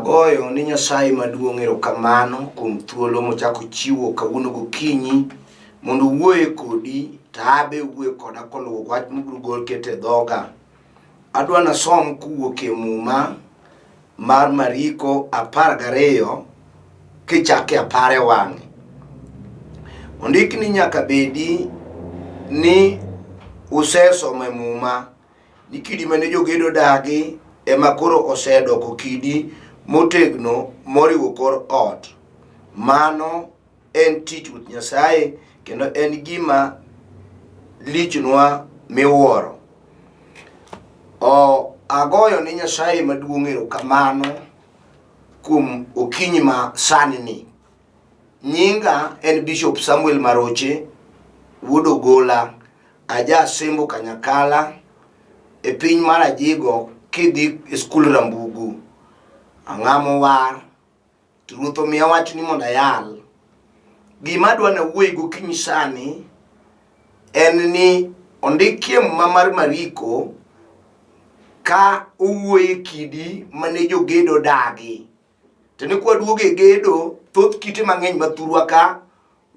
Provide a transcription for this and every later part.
Agoyo ni Nyasaye maduong' erokamano kuom thuolo mochako chiwo kawuono gokinyi mondo owuoye kodi to abe owuoye koda koluwo wach mobiro gol keto e dhoga. Adwa nasom kowuok e Muma mar Mariko 12 kichake apar e wang'e. Ondik ni nyaka bedi ni usesomo e Muma ni kidi mane jogedo dagi ema koro osedoko kidi motegno moriwo kor ot. Mano en tich Ruoth Nyasaye kendo en gima lichnwa miwuoro. O, agoyo ne Nyasaye maduong' erokamano kuom okinyi ma sani ni. Nyinga en Bishop Samuel Maroche, wuod Ogola, aja Asembo Kanyakala e piny mar Ajigo kidhi e skul Rambugu. Ang'amo war, to Ruoth omiya wach ni mondo ayal. Gima adwa nawuoyi gokinyi sani en ni ondikie Muma mar Mariko ka owuoye kidi mane jogedo dagi. To ni kwaduogo e gedo, thoth kite mang'eny ma thurwa ka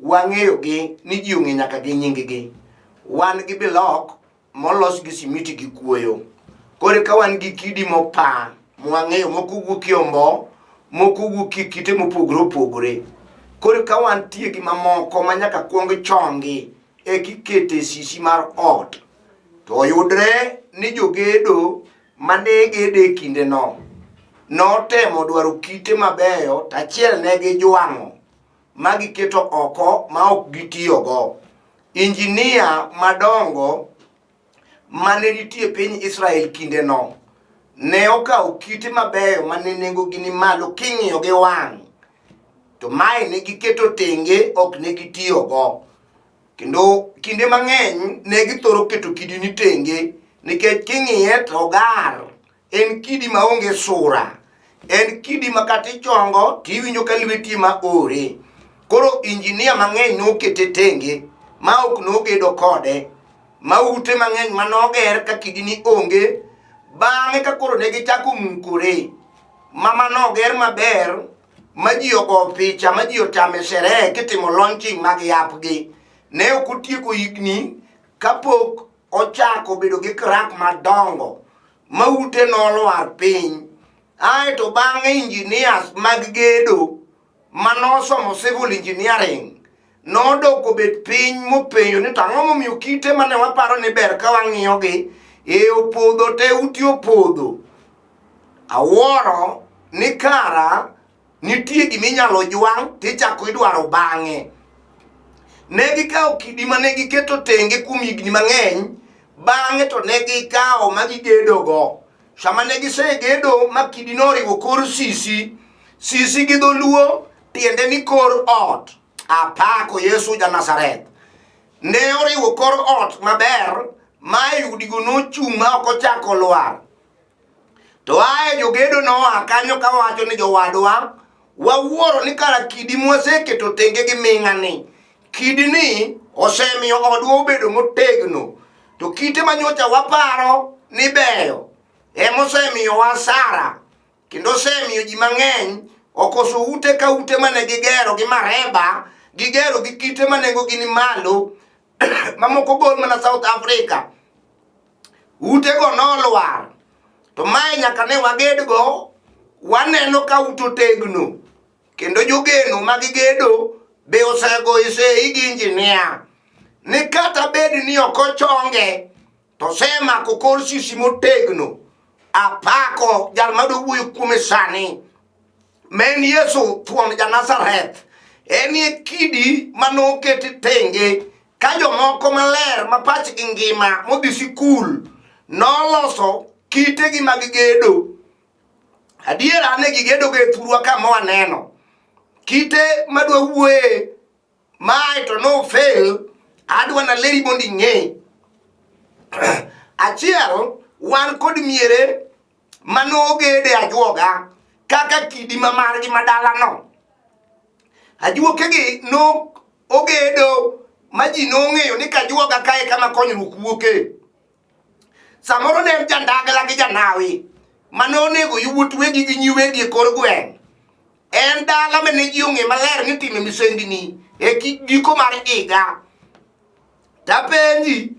wang'eyogi ni ji ong'e nyaka gi nyinggi. Wan gi bilok molos gi simiti gi kuoyo. Koro ka wan gi kidi mopa mwang'eyo moko wuok e ombo, moko wuok e kite mopogore opogore. Koro ka wantie gi mamoko ma nyaka kwong chongi eka ikete e sisi mar ot, to oyudre ni jogedo mane gedo e kindeno notemo dwaro kite mabeyo to achiel ne gijwang'o ma giketo oko ma ok gitiyogo. Injinia madongo mane nitie piny Israel kindeno ne okawo kite mabeyo mane nengogi ni malo king'iyo gi wang' to mae ne giketo tenge ok ne gitiyogo. Kendo kinde mang'eny ne githoro keto kidi ni tenge nikech king'iye to ogar. En kidi maonge sura. En kidi ma kata ichongo to iwinjo ka lweti ema ore. Koro injinia mang'eny nokete tenge ma ok nogedo kode. Ma ute mang'eny manoger ka kidi ni onge. Bang'e ka koro ne gichako mukore ma manoger maber ma ji ogo picha ma ji ochame sherehe kitimo launching mag yapgi. Ne ok otieko higni kapok ochako bedo gi crack madongo ma ute nolwar piny. Ae to bang'e engineers mag gedo manosomo civil engineering nodok obet piny mopenjo ni to ang'o momiyo kite mane waparo ni ber ka wang'iyogi e opodho te uti opodho. Awuoro ni kara nitie gima inyalo jwang' tichako idwaro bang'e. Ne gikawo kidi mane giketo tenge kuom higni mang'eny, bang'e to ne gikawo ma gigedogo. Sama ne gisegedo ma kidi noriwo kor sisi, sisi gi dholuo tiende ni kor ot. Apako Yesu ja Nazareth. Ne oriwo kor ot maber ma e udigo nochung' ma ok ochako lwar. To ae jogedo noa kanyo kawacho ni jowadwa, wawuoro ni kara kidi mwaseketo tenge gi ming'ani, kidini osemiyo odwa obedo motegno. To kite manyocha waparo ni beyo emosemiyowa asara kendo osemiyo ji mang'eny okoso ute ka ute mane gigero gi mareba, gigero gi kite ma nengogi ni malo, mamoko gol mana South Africa. Utego nolwar. To mae nyaka ne wagedgo, waneno ka ute otegno. Kendo jogeno ma gigedo be osegoyo seyi gi injinia. Ni kata bed ni ok ochonge, to osemako kor sisi motegno. Apako jal madwa wuoyo kuome sani. Ma en Yesu thuon ja Nazareth. En e kidi ma noket tenge ka jomoko maler ma pachgi ngima modhi sikul noloso kitegi mag gedo. Adiera ne gigedo go e thurwa ka ma waneno. Kite madwa wuoye mae to no fail, adwa naleri mondo ing'e. Achiel, wan kod miere mane ogede ajuoga kaka kidi ma margi ma dalano. Ajuokegi no ogedo ma ji nong'eyo ni kajuoga kae kama konyruok wuoke. Samoro ne en jandagla gi janawi. mane onego yawuot wegi gi nyi wegi e kor gweng'. En dala mane ji ong'e maler ni itime misengini e giko mar higa. Tapenji,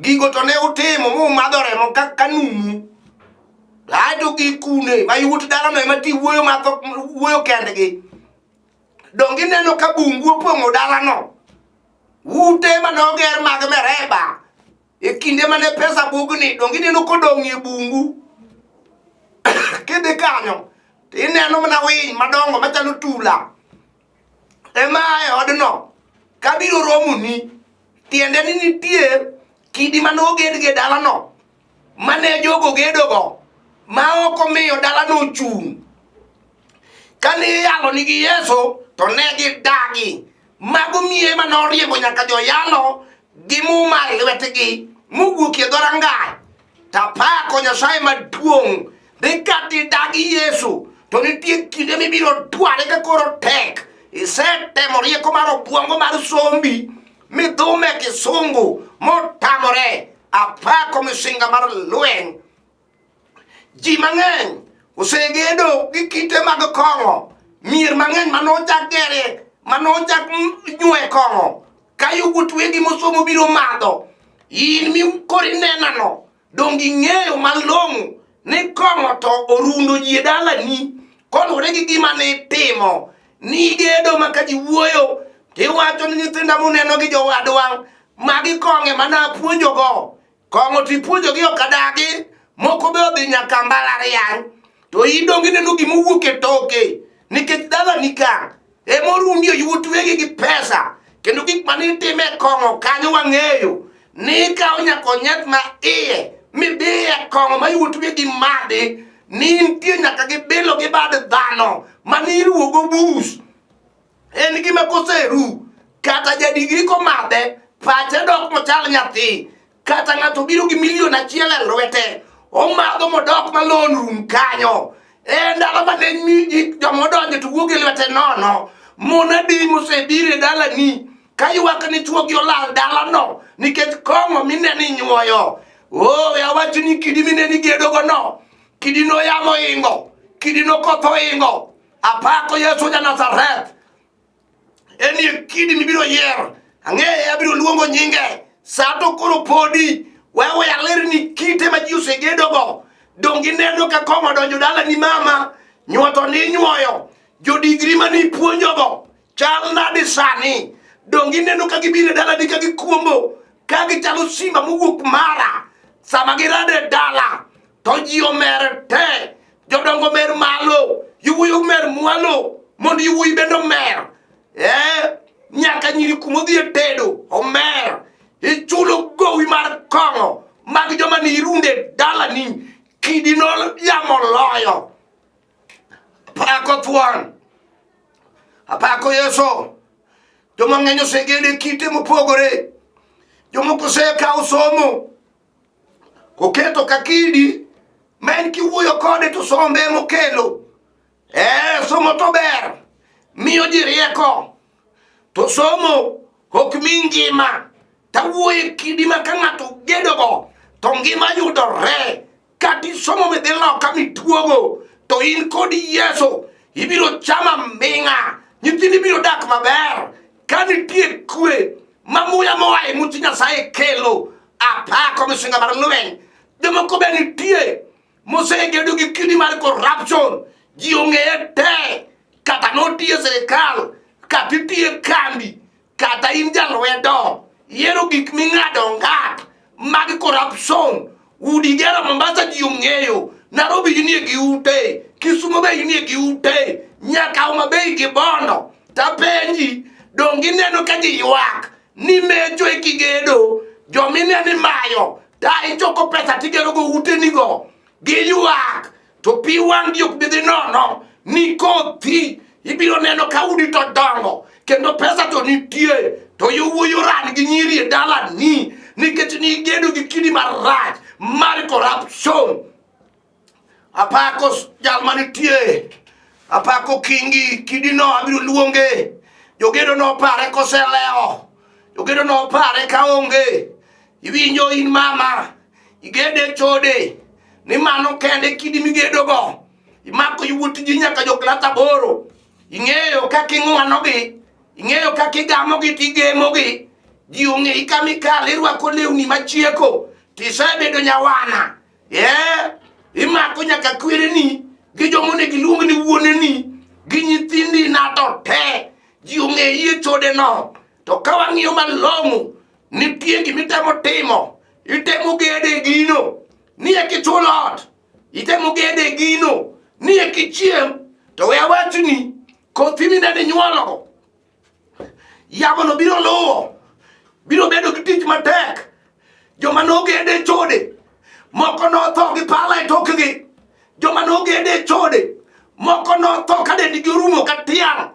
gigo to ne utimo mumadho remo ka numu. Aeto gi kune ma yawuot dalano ema ti wuoyo matho wuoyo kendgi. Donge ineno ka bungu opong'o dalano? Ute mane oger mag mereba e kinde mane pesa bugni donge ineno kodong' e bungu? Kidhi kanyo to ineno mana winy madongo machalo tula ema e odno kabiro romoni tiende ni nitie kidi mane oged gi dalano mane jogo gedogo ma ok omiyo dalano ochung'. Kane iyalo nigi Yesu to ne gidagi. Mago miye ma noriembo nyaka joyalo gi muma e lwetgi mowuok e dhorangach. Tapako Nyasaye maduong' ni kata idagi Yesu to nitie kinde mibiro dware ka koro tek. Isetemo rieko mar obwongo mar sombi midhume kisungu motamore. Apako misinga mar lweny. Ji mang'eny osegedo gi kite mag kong'o, mier mang'eny mane ochak gerie, mane ochak nywe kong'o, ka yawuot wegi mosomo biro madho. In mi koro inenano, donge ing'eyo malong'o ni kong'o to orundo ji e dalani koluwore gi gima nitimo. Nigedo ma ka ji wuoyo tiwacho ni nyithinda muneno gi jowadwa magi kong'e mana apuonjogo. Kong'o to ipuonjogi ok adagi, moko be odhi nyaka mbalariany. To in donge ineno gima owuok e toke nikech dalani ka ema orundi oyuot wegi gi pesa kendo gik mane itime e kong'o kanyo wang'eyo ni ikawo nyaka onyeth ma iye mibiye kong'o ma yuot wegi madhi ni nitie nyaka gi bilo gi bad dhano mane iruwogo bus. En gima koseru kata jadigri komadhe pache dok mochal nyathi kata ng'ato biro gi milion achiel e lwete omadho modok malon rum kanyo e ndalo mane joma odonjo to wuok gi lwete nono mon adi mosebiro e dalani ka ywak ni chwogi olal dalano nikech kong'o mineno inyuoyo o we awach ni kidi mineno igedogono kidi noyamo ingo kidi nokoth oingo Apako Yesu ja Nazareth. Enie kidi mibiro yier. Ang'eye abiro luongo nyinge. Sa to koro podi. Wewe alerni kite ma ji osegedogo. Donge ineno ka kong'o odonjo dalani mama? Nyuoto ni inyuoyo. Jodigri mane ipuonjogo chal nade sani? Donge ineno ka gibiro e dalani ka gikuombo ka gichalo simba mowuok mara sama girado e dala to ji omer te jodongo mer malo yowuoyi omer mwalo mondo yowuoyi bende omer eh, nyaka nyiri kuma odhi e tedo omer ichulo gowi mar kong'o mag joma ni irunde dalani kidi no yamo loyo apako thuon apako yesu joma ng'eny osegedo e kite mopogore jomoko osekawo somo Oketo ka kidi ma en kiwuoyo kode to sombe emokelo. Eh, somo to ber, miyo ji rieko, to somo ok mi ngima. Tawuoyo e kidi ma ka ng'ato gedogo to ngima yudore. Kata isomo midhi loka mituogo, to in kod Yesu ibiro chamo aming'a, nyithindi biro dak maber. Ka nitie kwe ma muya moa e much Nyasaye kelo, apako misinga mar lweny. Jomoko be nitie mosegedo gi kidi mar corruption, ji ong'eye te, kata notiye sirikal, kata itiye kambi, kata in jalwedo, yiero gik ming'ado ng'at mag corruption. Udi gero Mombasa ji ong'eyo, Nairobi inie gi ute, Kisumo be inie gi ute, nyaka Homa Bay gi Bondo. Tapenji, donge ineno ka ji ywak ni mecho e kigedo, jomine ni mayo, ta ichoko pesa tigerogo utenigo, giywak to pi wang'gi ok bi dhi nono ni kothi ibiro neno ka udi to dongo kendo pesa to nitie to yowuoyi oran gi nyiri e dalani nikech nigedo gi kidi marach mar corruption. Apako jal manitie, apako kingi kidino abiro luonge. Jogedo nopare koselewo, jogedo nopare kaonge. Iwinjo in mama, igede chode. Ni mano kende kidi migedogo. Imako yawuot ji nyaka jo klas 8. Ing'eyo kaka ing'wanogi, ing'eyo kaka igamogi tigemogi. Ji ong'eyi kama ikale, irwako lewni machieko, tisebedo nyawana. Yeah. Imako nyaka kwereni gi joma onego iluong ni wuoneni gi nyithindi nato te. Ji ong'eyi e chodeno. To ka wang'iyo malong'o, nitie gima itemo timo. Itemo gedo e gino. Ni eka ichul ot. Itemo gedo e gino. Ni eka ichiem. To we awachni, kothi mineno inyuologo, yamono biro luwo. Biro bedo gi tich matek. Joma nogedo e chode, moko notho gi pala e tokgi. Joma nogedo e chode, moko notho ka dendgi orumo ka tiang'.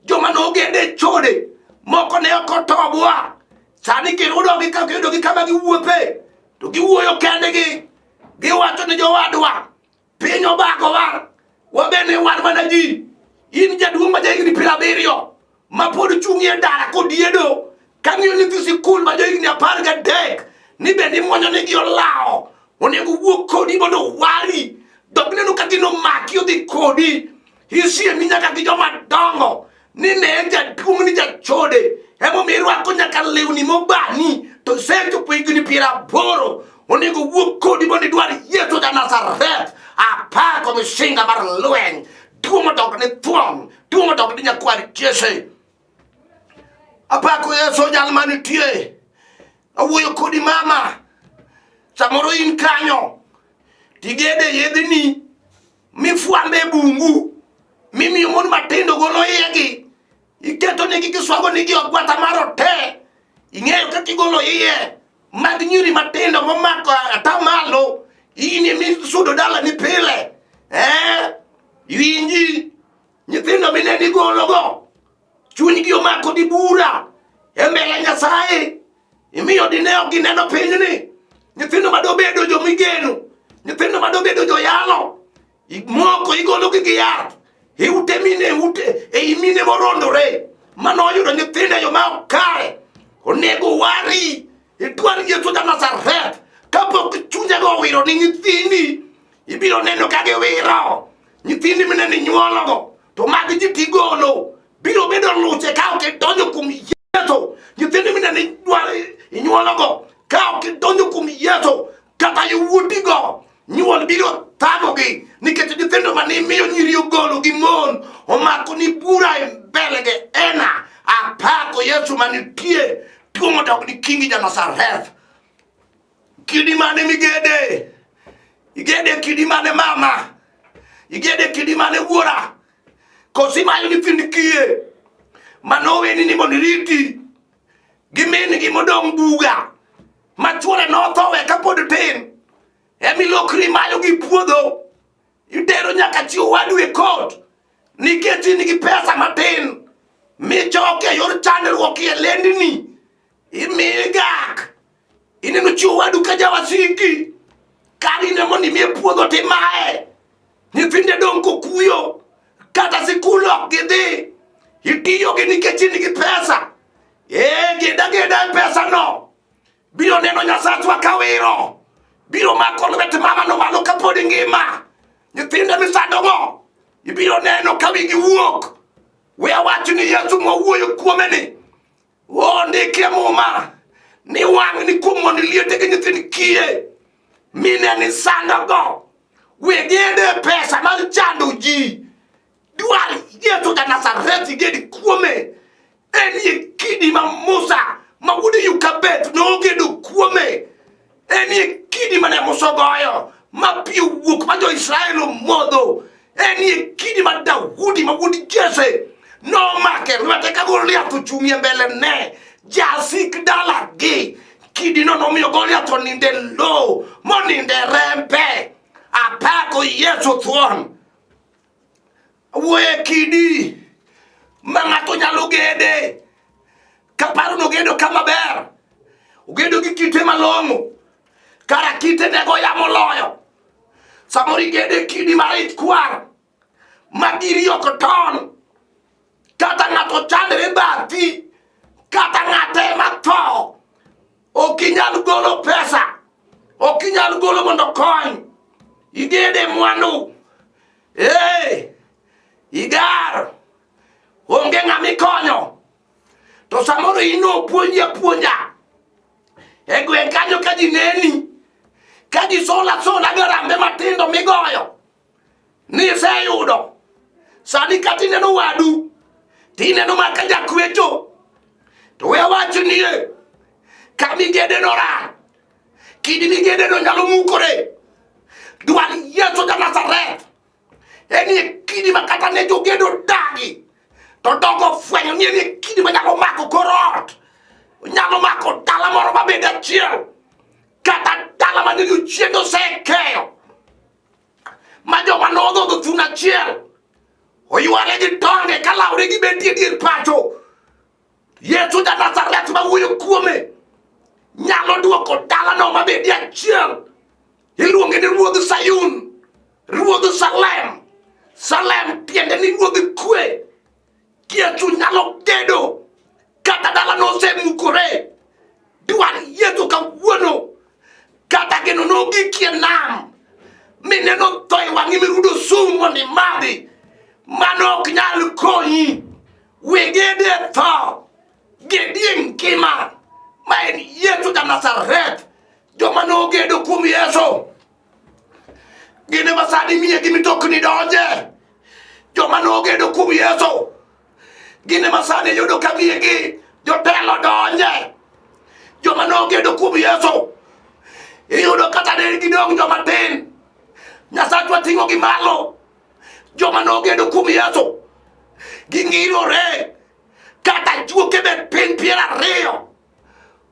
Joma nogedo e chode, moko ne ok otobwa. Sani kiyudogi ka kiyudogi kama giwuothe, to giwuoyo kendgi. Giwacho ni jowadwa, piny obagowa, wabende wan mana ji. In jaduong' ma jahigni 70 ma pod chung'ie ndara kodiedo kang'iyo nyithi sikul ma johigni 13 ni bende imwonyo nigi olawo onego wuog kodi mondo owari dok neno ka gino maki odhi kodi isiemi nyaka gi joma dongo ni ne en jaduong' ni jachode emomiyo irwako nyaka lewni mobani to isechopo higni 80 onego wuog kodi mondo idwar Yesu ja Nazareth. Apako misinga mar lweny, duong' odok ni thuon, duong' odok ni nyakwar Jesse. Apako Yesu jal manitie. Awuoyo kodi mama, samoro in kanyo tigede yedhni mifwambe e bungu mimiyo mon matindo golo iyegi iketo nigi kiswago nigi ogwata mar ote ing'eyo kaka igolo iye mag nyiri matindo momako atamalo in emisudo dalani pile eh winji nyithindo minene igologo chunygi omako di bura e mbele Nyasaye imiyo dine ok gineno pinyni nyithindo madobedo jomigeno nyithindo madobedo joyalo moko igologi gi yath e ute mine ute ei mine morondore manoyudo nyithindo e yo ma ok kare onego wari idwar Yesu ja Nazareth kapok chunyego owiro ni nyithindi ibiro neno ka giwiro nyithindi mineno inyuologo to mag ji tigolo biro bedo luche ka ok idonjo kuom Yesu. Nyithindo mineno inyuologo ka ok idonjo kuom Yesu kata yawuotigo nyuol biro thagogi nikech nyithindo mane imiyo nyiri ogolo gi mon omako ni bura e mbelege ena apako Yesu manitie tuo modok ni kingi ja Nazareth. Kidi mane migede? Igede kidi mane mama? Igede kidi mane wuora? Kosi mayo nyithind kiye manoweni ni mondo iriti gi min gi modong' buga ma chuore notho we kapod tin emilokri mayo gi puodho itero nyaka chi owadu e kot nikech in gi pesa matin michoke yor chandruok e lendni imiyi gak ineno chi owadu ka jawasiki kar in mondo imiye puodho timaye nyithinde dong' kokuyo kata sikul ok gidhi itiyo gi nikech in gi pesa ee geda geda e pesa no biro neno nyasachwa kawiro biro mako lwet mama no malo kapod ngima nyithinde misandogo ibiro neno ka wigi wuok we awach ni Yesu mwawuoyo kuome ni Ondiki e Muma ni wang' ni kuom mondo liete gi nyithind kiye mine ni sandogo wegede pesa mar chando ji dwar Yesu ja Nazareth iged kuome enie kidi ma Musa ma wuod Yukabeth nogedo kuome enie kidi mane Musa ogoyo ma pi owuok ma jo-Israel omodho enie kidi ma Daudi ma wuod Jesse nomake lwete ka Goliath ochung' e mbele ne jasik dalagi kidino nomiyo Goliath oninde lowo moninde rembe apako Yesu thuon wuoye kidi ma ng'ato nyalo gede kaparo nogedo kama ber ogedo gi kite malong'o kara kite nego yamo loyo samoro igede kidi marich kwar ma giri ok ton kata ng'ato chandre bathi kata ng'ate ma tho ok inyal golo pesa ok inyal golo mondo kony. Igede mwandu. Ee, igar. Onge ng'ama ikonyo. To samoro in opuonji apuonja. E gweng' kanyo ka ji neni. Ka ji sola sola garambe matindo migoyo. Ni iseyudo. Sani kata ineno wadu, tineno ma ka jakwecho. To we awach nie, kama igedeno rach. Kidi migedeno nyalo mukore. Dwar Yesu ja Nazareth. En e kidi ma kata ne jogedo dagi. To dongo fwenyo ni en e kidi ma nyalo mako kor ot. Nyalo mako dala moro mabed achiel. Kata dala ma nigi ochiende osekeyo. Ma joma nodhodho thuno achiel oyware gi tonge kalawre gi betie dier pacho. Yesu ja Nazareth ma wuoyo kuome nyalo duoko dalano mabedi achiel. Iluonge ni Ruodh Sayun, Ruodh Salem. Salem tiende ni Ruodh kwe. Yesu nyalo gedo kata dalano osemukore. Dwar Yesu kawuono kata geno nogikie nam mineno tho e wang'i mirudo sum mondo imadhi mano ok nyal konyi. We gede tho, gedie ngima, ma en Yesu ja Nazareth. Joma nogedo kuom Yesu gin ema sani miye gi mitokni donje. Joma nogedo kuom Yesu gin ema sani yudo ka miye gi jotelo donje. Joma nogedo kuom Yesu iyudo kata ne gidong' joma tin, Nyasachwa ting'o gi malo. Joma nogedo kuom Yesu ging'irore kata juoke bet piny 20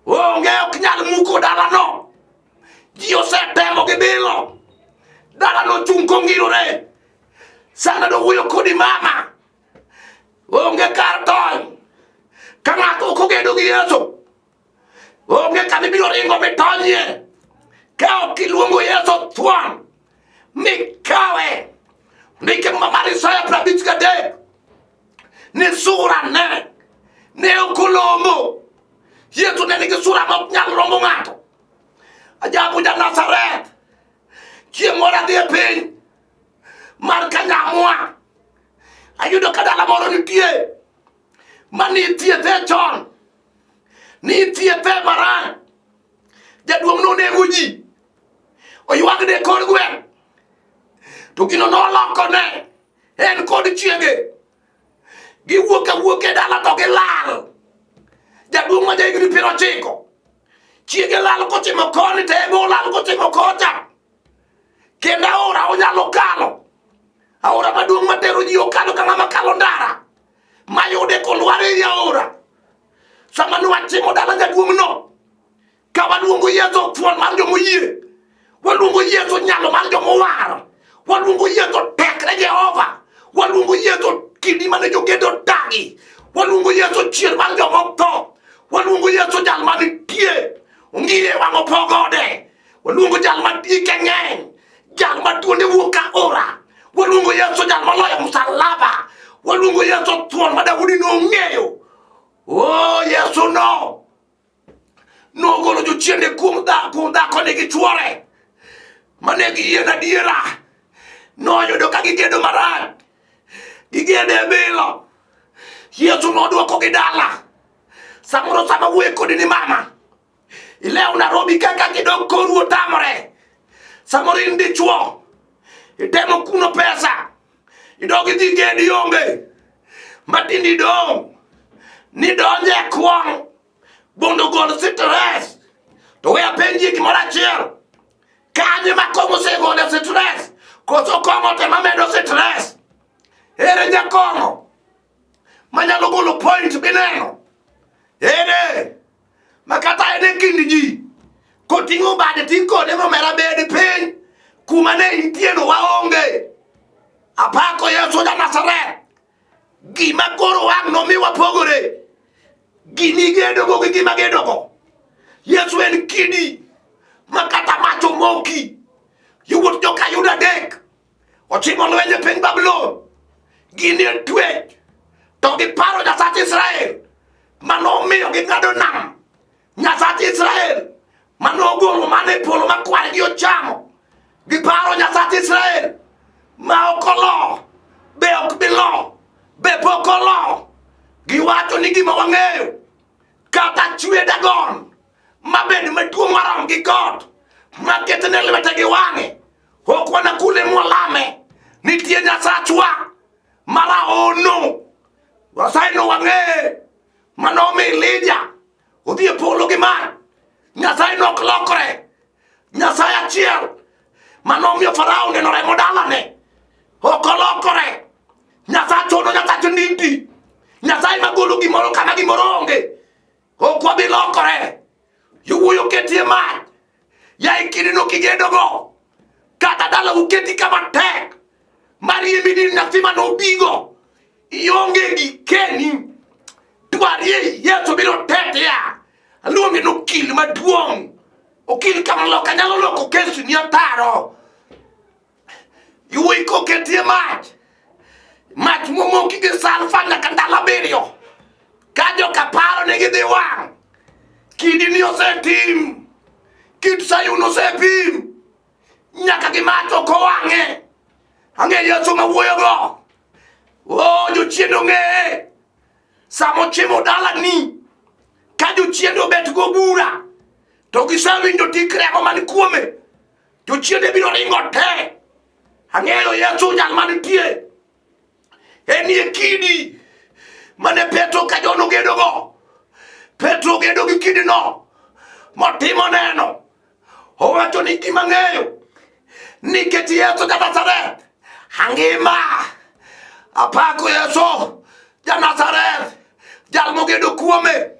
onge ok nyal muko dalano. Ji osetemo gi bilo, dalano chung' kong'irore. Sana dowuoyo kodi mama, onge kar tony ka ng'ato ok ogedo gi Yesu. Onge kama ibiro ringo mitonyie ka ok iluongo Yesu thuon mikawe. Ndike mar Isaya 53 ni sura ne ne ok olombo. Yesu ne nigi sura ma ok nyal rombo ng'ato. Ajabu ja Nazareth, chieng' moro adhi e piny mar Kanyamwa, ayudo ka dala moro nitie ma nithiethe chon, nithiethe marach. Jaduong' nonego ji, oywagne kor gweng', to gino nolokone en kod chiege. Giwuok awuok e dala to gilal. Jaduong' ma jahigni 90, chiege lal kochimo koni to en olal kochimo kocha. Kendo aora onyalo kalo, aora maduong' matero ji okalo ka ng'ama kalo ndara mayude kolwar ei aora. Sama nwachimo dala jaduong'no, ka waluongo Yesu thuon mar jomoyie, waluongo Yesu nyalo mar jomowar, waluongo Yesu tekre Jehova, waluongo Yesu kidi mane jogedo dagi, waluongo Yesu chier mar jomotho, waluongo Yesu jal manitie, ongire wang' opogode, waluongo jal ma ike ng'eny, jal ma duonde wuok ka ora, waluongo Yesu jal moloyo msalaba, waluongo Yesu thuon ma Daudi nong'eyo. O Yesu no nogolo jochiende kuom dhako ni gi chwore mane giyien adiera. Noyudo ka gigedo marach, gigedo e bilo. Yesu nodwoko gi dala. Samoro sama wuoyo kodi ni mama, ilewo Nairobi kaka kidok koru otamore. Samoro in dichuo, itemo kuno pesa, idog idhi gedi onge, matindi dong' nidonje e kwong' mondo ogol stress. To we apenjie gimoro achiel, kanye ma kong'o osegolo stress? Koso kong'o tema medo stress? Ere jakong'o manyalo golo point mineno? Ere ma kata en e kind ji koting'o bade tikone momera bed piny kuma ne intieno waonge. Apako Yesu ja Nazareth. Gima koro wang' nomi wapogore, gini gedogo gi gima gedogo. Yesu en kidi ma kata mach omoki. Yawuot joka Yuda adek ochimo lweny e piny Babulon, gin e twech, to giparo Nyasach Israel manomiyo ging'ado nam, Nyasach Israel manogolo mana e polo ma kwargi ochamo. Giparo Nyasach Israel ma ok olo, be ok bi lo, be pok olo. Giwacho ni gima wang'eyo kata chwe Dagon mabed maduong' marom gi got maketne lwete gi wang'e ok wanakule mwalame. Nitie Nyasachwa marahono, Nyasaye no wang'eye manomi Elija odhi e polo gi mach. Nyasaye nok lokre, Nyasaye achiel manomiyo Farao neno remo dalane ok olokore. Nyasaye ono Nyasach ndidi, Nyasaye magolo gimoro kama gimoro onge, ok wabi lokore. Yowuoyi oketie mach, yaye kidino kigedogo, kata dalau keti kama tek mariembi ni nyathi mane obigo ionge gi keni dwarie Yesu biro tetea aluonge ni okil maduong' okil kamloka nyalo loko kesi ni ataro yuoyi koketie mach mach momoki gi salfa nyaka ndalo abiriyo ka joka paro ni gidhi wang' kidi ni osetim kit Sayun osepim nyaka gi mach ok owang'e ang'e Yesu mawuoyogo o jochien ong'eye sama ochimo dalani ka jochiende obet go bura to gisewinjo tik remo man kuome jochiende biro ringo te ang'eyo Yesu jal mantie enie kidi mane Petro ka John ogedogo Petro ogedo gi kidino motimo neno Owacho ni gima ng'eyo nikech Yesu ja Nazareth angima. Apako Yesu ja Nazareth, jal mogedo kuome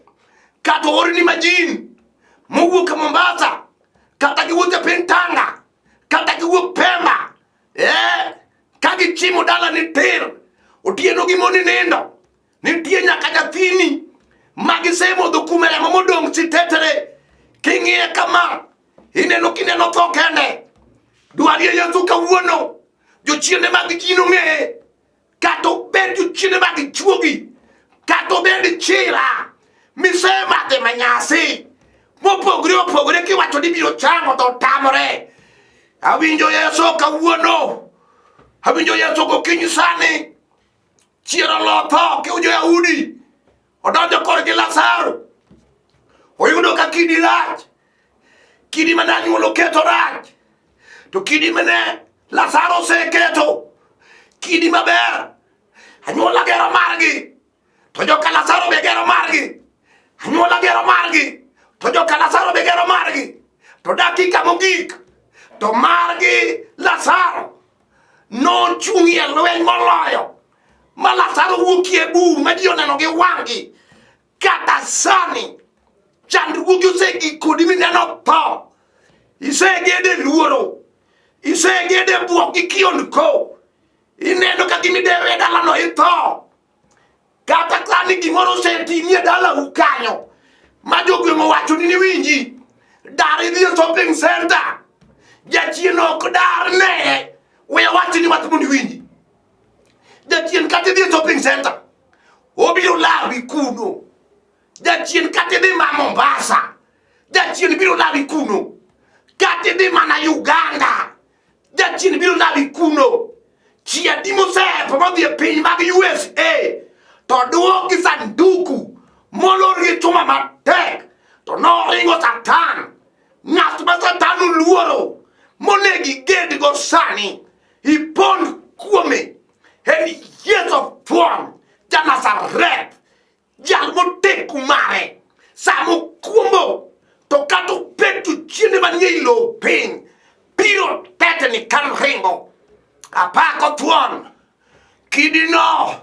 kata oorni majin mowuok e Mombasa kata giwuok e piny Tanga kata giwuok Pemba ka gichimo dalani tir otieno gi moni nindo Nitie nyaka nyathini ma gisemodho kuom remo modong' sitetere. King'iye kama, ineno kineno tho kende. Dwarie Yesu kawuono. Jochiende mag ji nong'eye. Kata obed jochiende mag chuogi, kata obed chira misemadhe manyasi mopogore opogore kiwacho ni biro chango to otamore. Awinjo Yesu kawuono. Awinjo Yesu gokinyi sani. Chier olotho kiu jo-Yahudi odonjo korgi Lazaro oyudo ka kidi rach kidi mane anyuola oketo rach to kidi mane Lazaro oseketo kidi maber anyuola gero margi to joka Lazaro be gero margi anyuola gero margi to joka Lazaro be gero margi to dakika mogik to margi Lazaro nochung'ie lweny moloyo ma Lazaro wuokie bur ma ji oneno gi wang'gi. Kata sani chandruogi osegik kodi mineno tho, isegede luoro, isegede bwok gi kiondko, ineno ka gima idewe e dalano itho. Kata sani gimoro osetimi e dalau kanyo ma jogweng' owacho ni niwinji, dar idhi e shopping center, jachien ok dar ne. We awachni ni wach mondo iwinji. Jachien kata idhi e shopping center, obiro lawi kuno. Jachien kata idhi ma Mombasa, jachien biro lawi kuno. Kata idhi mana Uganda, jachien biro lawi kuno. Chi adi mosetho modhi e piny mag USA to duok gi sanduku molor gi chuma matek to noringo Satan. Ng'at ma Satan oluoro monego iged go sani ipond kuome en Yesu thuon ja Nazareth jal moteku mare sama okwombo to kata obed jochiende manie i lowo piny biro tetni ka ringo apako thuon kidino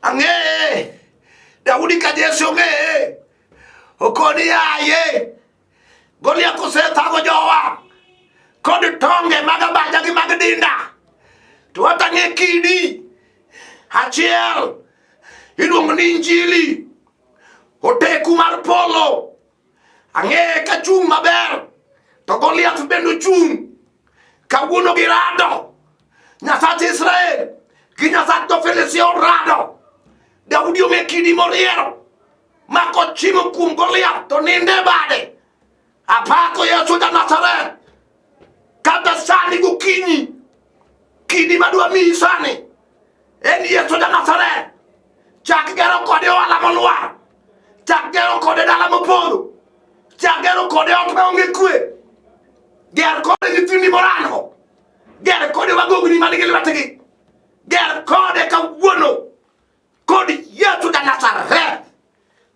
ang'eye Daudi ka Jesse ong'eye okoni yaye Goliath osethago jowa kod tonge mag abaja gi mag dinda to watang'e kidi achiel iluongo ni injili oteku mar polo ang'eye ka chung' maber to Goliath bende ochung' kawuono girado Nyasach Israel gi Nyasach jo-Filistia orado Daudi ong'e kidi moriero ma kochimo kuom Goliath to ninde bade. Apako Yesu ja Nazareth. Kata sani gokinyi, kidi madwa miyi sani en Yesu ja Nazareth. Chak gero kode ohala molwar, chak gero kode dala mopodho, chak gero kode ot maonge kwe, ger kode nyithindi morango, ger kode wagogni man gi lwetgi, ger kode kawuono kod Yesu ja Nazareth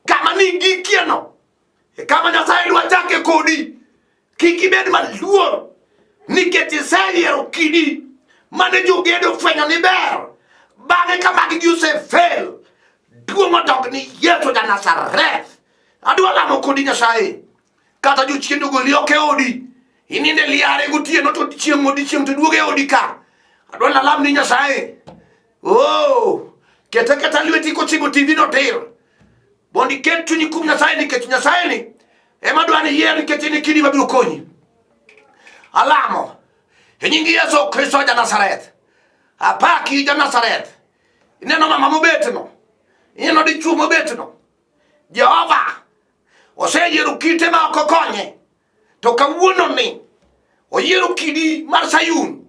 kama ni gikieno e kama Nyasaye dwa chake kodi. Kik ibed maluor nikech iseyiero kidi mane jogedo ofwenyo ni ber, bang'e ka magi gi osefail, duong' odok ni Yesu ja Nazareth. Adwa lamo kodi Nyasaye, kata jochiende ogoli oko e odi, inindo e liare gotieno to chieng' odiechieng' to duogo e odi ka. Adwa nalam ni Nyasaye. Oh, keta keta lweti kochimo TV no tir. Mondo iket chunyi kuom Nyasaye nikech Nyasaye ni ema dwa ni yier nikech en e kidi mabiro konyi. Alamo e nying Yesu Kristo ja Nazareth. Apaki ja Nazareth. Ineno mama mobetno. Ineno dichuo mobetno. Jehova oseyiero kite ma ok okonye. To kawuono ni oyiero kidi mar Sayun.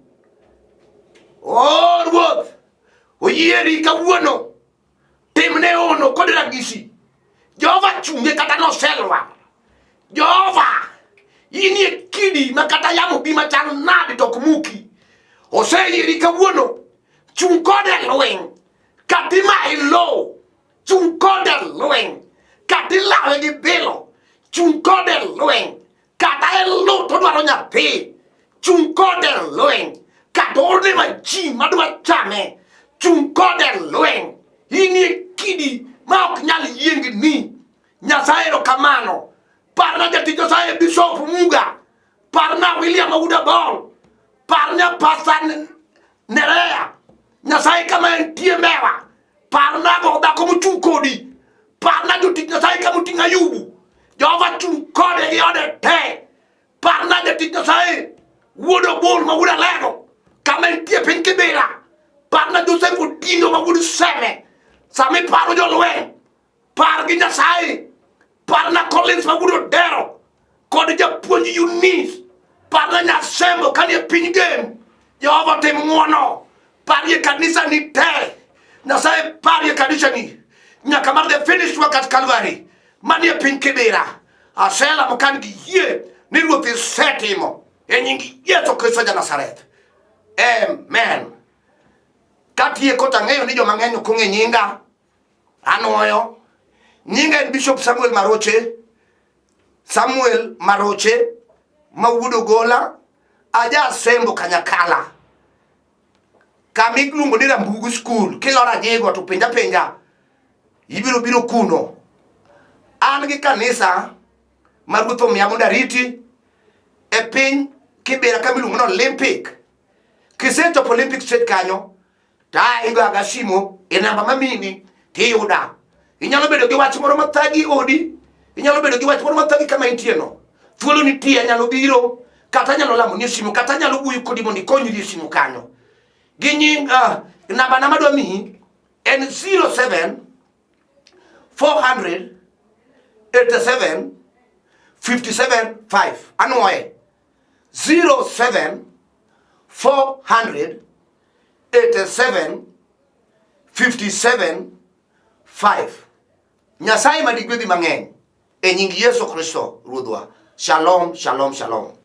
O Ruoth, oyieri kawuono. Timne hono kod ranyisi. Jehova chunge kata noselwar. Jehova, in e kidi ma kata yamo bi machal nade to ok muki. Oseyieri kawuono. Chung' kode e lweny. Kata imaye lowo. Chung' kode e lweny. Kata ilawe gi bilo. Chung' kode e lweny. Kata en luth odwaro nyathi. Chung' kode e lweny. Kata oorne majin madwa chame. Chung' kode e lweny. In e kidi ma ok nyal yiengni. Nyasaye erokamano. Parna jatich Nyasaye Bishop Muga. Parna William Auda Bol. Parna Pastor Nerea. Nyasaye kama entie mewa. Parna go dhako mochung' kodi. Parna jotich Nyasaye kama oting'o Ayubu. Jehova chung' kode gi ode te. Parna jatich Nyasaye wuod Obol ma wuod Alego kama entie piny Kibira. Parna Joseph Odindo ma wuod Seme. Sama iparo jolweny, par gi Nyasaye. Parna Collins ma wuod Odero kod japuonj Eunice. Parna Nyasembo kanie piny Gem. Jehova tim ng'wono. Parie kanisa ni te. Nyasaye parie kanisa ni. Nyaka mar the finished work at Calvary. Manie piny Kibera. Aselamo kan gi yie ni Ruoth isetimo e nying Yesu Kristo ja Nazareth. Amen. Katieko to ang'eyo ni joma ng'eny ok ong'e nyinga. Anwoyo. Nyinga en Bishop Samuel Maroche. Samuel Maroche ma wuod Ogola aja Asembo Kanyakala. Kama iluongo ni Rambugu School, kiloro Ajigo to penja penja ibiro biro kuno. An gi kanisa ma Ruoth omiya mondo ariti e piny Kibera kama iluongo ni Olympic. Kisechopo Olympic Street kanyo, to igo aga simo e namba mamini tiyuda. Inyalo bedo gi wach moro mathagi odi, inyalo bedo gi wach moro mathagi kama intie no. Thuolo nitie, anyalo biro, kata anyalo lamo ni e simu, kata anyalo wuoyo kodi mondo ikonyri e simu kanyo. Gi nying, namba na madwa miyi en 07 400 87 57 5. Anwoye 07 400 87 57 5. Nyasaye ma digwedhi mang'eny e nying Yesu Kristo Ruodhwa. Shalom, shalom, shalom.